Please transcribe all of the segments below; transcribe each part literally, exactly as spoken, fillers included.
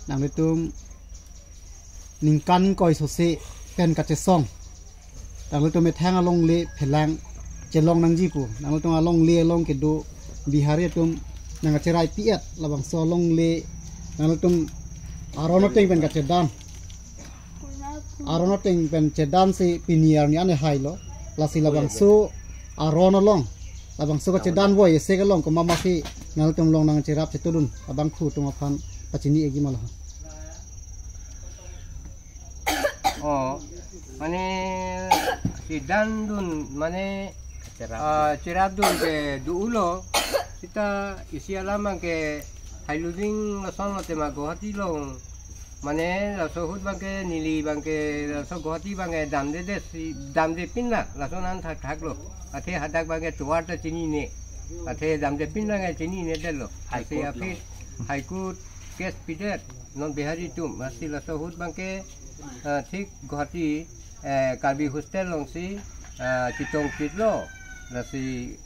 nanglitum ningkan ingkoi sose pen kachesong, nanglitum methang alongle phelang chelong nangji pu, nanglitum alongle along kedo Bihari atum nangkacherai pi-et, labangso alongle nanglitum aron ateng pen kachedan, aron ateng pen chedan si pini arni ane hailo. Lasi labangso aron along, labangso kachedan voi ese kelong komat masi nanglitum along nangcherap chetudun abangphu atum aphan pachini egi ma lo? Oh, mane chedan dun, mane cherap, ah, cherap dun ke do-ulo. Seta isi alam abangke Hailubing lason lo tema Guwahati along. Mane laso ahut abangke neli abangke laso Guwahati abangke damdedet si, damde pinlang lason an thakthak lo. Athe hadak abangke tovar ta chinine. Athe damde pinlang chinine detlo. High Athe Court aphi lo. High Court case pidet non Bihari atum. Lasi laso ahut abangke, ah, thik Guwahati, eh, Karbi hostel alongsi, ah, chetong chitlo. Lasi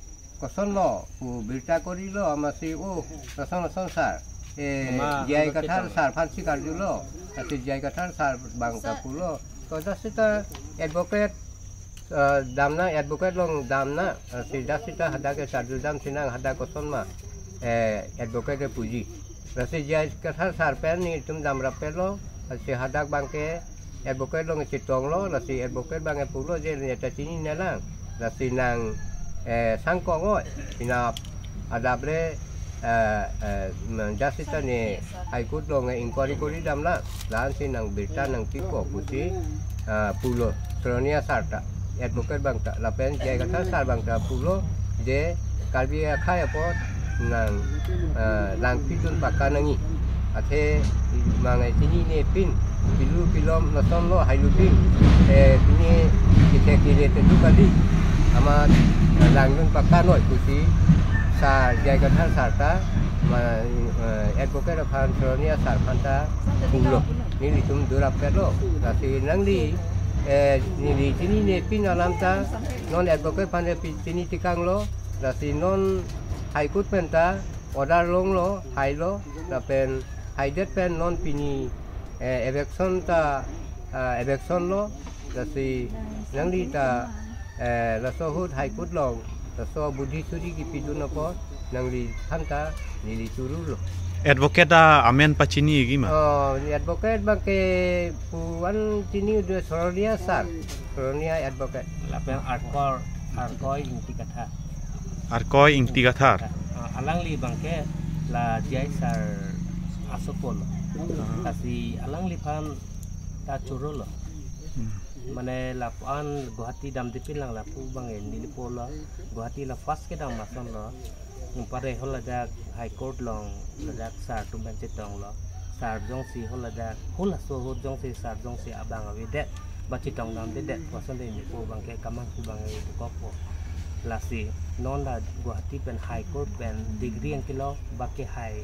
kosonlo pu birta korilo, amatsi, oh, lason lason sir, eh, Ama, J I ano Kathar chetong. Sir aphansi karjulo. Lasi J I Kathar sir abang ta pulo. Ko dak seta advocate, eh, damnang, advocate along damnang, lasi dak seta hadak ke karju dam sinang, hadak koson ma, eh, advocate ke puji. Lasi J I Kathar sir pen nelitum damrap pelo, lasi hadak abangke advocate along chetonglo, lasi advocate abangke pulo je neta chinine lang, lasi nang, eh, sangkong oi, pinap adap le, eh, eh, dak seta ne High Court along inquiry kori damlang, la-ansi nang birta nangpikok pusi, eh, pulo Soronia sir ta, advocate abang ta, lapen J I Kathar sir abang ta pulo je Karbi akhei apot nang, eh, langpidun pakka nangji. Athe abang chinine pin, pilu pilom lason lo Hailubing, eh, pine kithek kile telu kali, amat, eh, langdun pakka noi pusi sir J I Kathar sir ta, ma, eh, advocate aphan Soronia sir aphan ta pulo. Nelitum durap pelo. Lasi nangli, eh, neli chinine pin alam ta non advocate aphan pi chini tekanglo. Lasi non High Court pen ta order longlo, hailo, lapen haidet pen non pini, eh, eviction ta, ah, eviction lo, lasi nangli ta, eh, laso ahut High Court along, laso budhi suri kipidun apot, nangliphan ta, neli churu lo. Advocate a amen pachini egi ma? Oh, advocate abangke pu-an chini udah Soronia sir, Soronia advocate. Lapen Arkor, Arkoi Ingti Kathar. Arkoi Ingti Kathar. Ah, alangli abangke la J I sir asopo lo. Lasi alangliphan ta churu lo. Hmm. Mane lapu-an Guwahati damde pinlang lapu abang neli pulo. Guwahati la first kedam ason lo. Nung pare haladak High Court along ladak sir atum pen chetonglo. Sir jongsi haladak halaso ahut jongsi sir jongsi abang avedet ba chetong damdedet puson de neli pu abangke kamang pu abang kokpo. Lasi non la Guwahati pen High Court pen decree nangkelo ba ke hai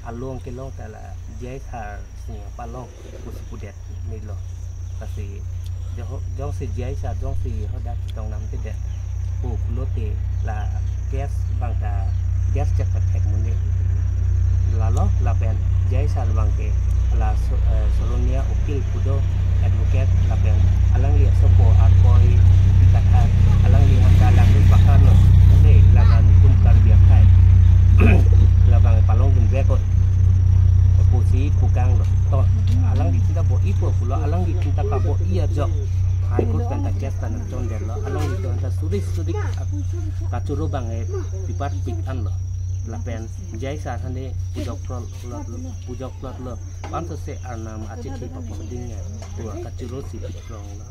along kelong ta la J I sir sini palong pusi pudet nilo. Lasi jo-, jongsi J I sir jongsi hadak chetong damdedet pu pulote la case abang ta case chek pathek muni. Lalo lapen J I sir abangke la So-, eh, Soronia ukil pu do advocate lapen alangli asopo Arkoi Ingti Kathar, alangli hanta langdun pakka lo. Dei, laban kum Karbi akhei labang palongdun vekot pusi pukanglo. To, alangli chinta bo-i po pulo, alangli chinta kabo-i ajok High Court pen ta case ta nangchondetlo, alangli chinta suri suri kachuru abang, eh, pipatpik anlo. Lapen J I sir hane pujok plot lo, pujok plot lo. Panso se arnam achithi papo ding ya. Tua kachuru si pikrong lo.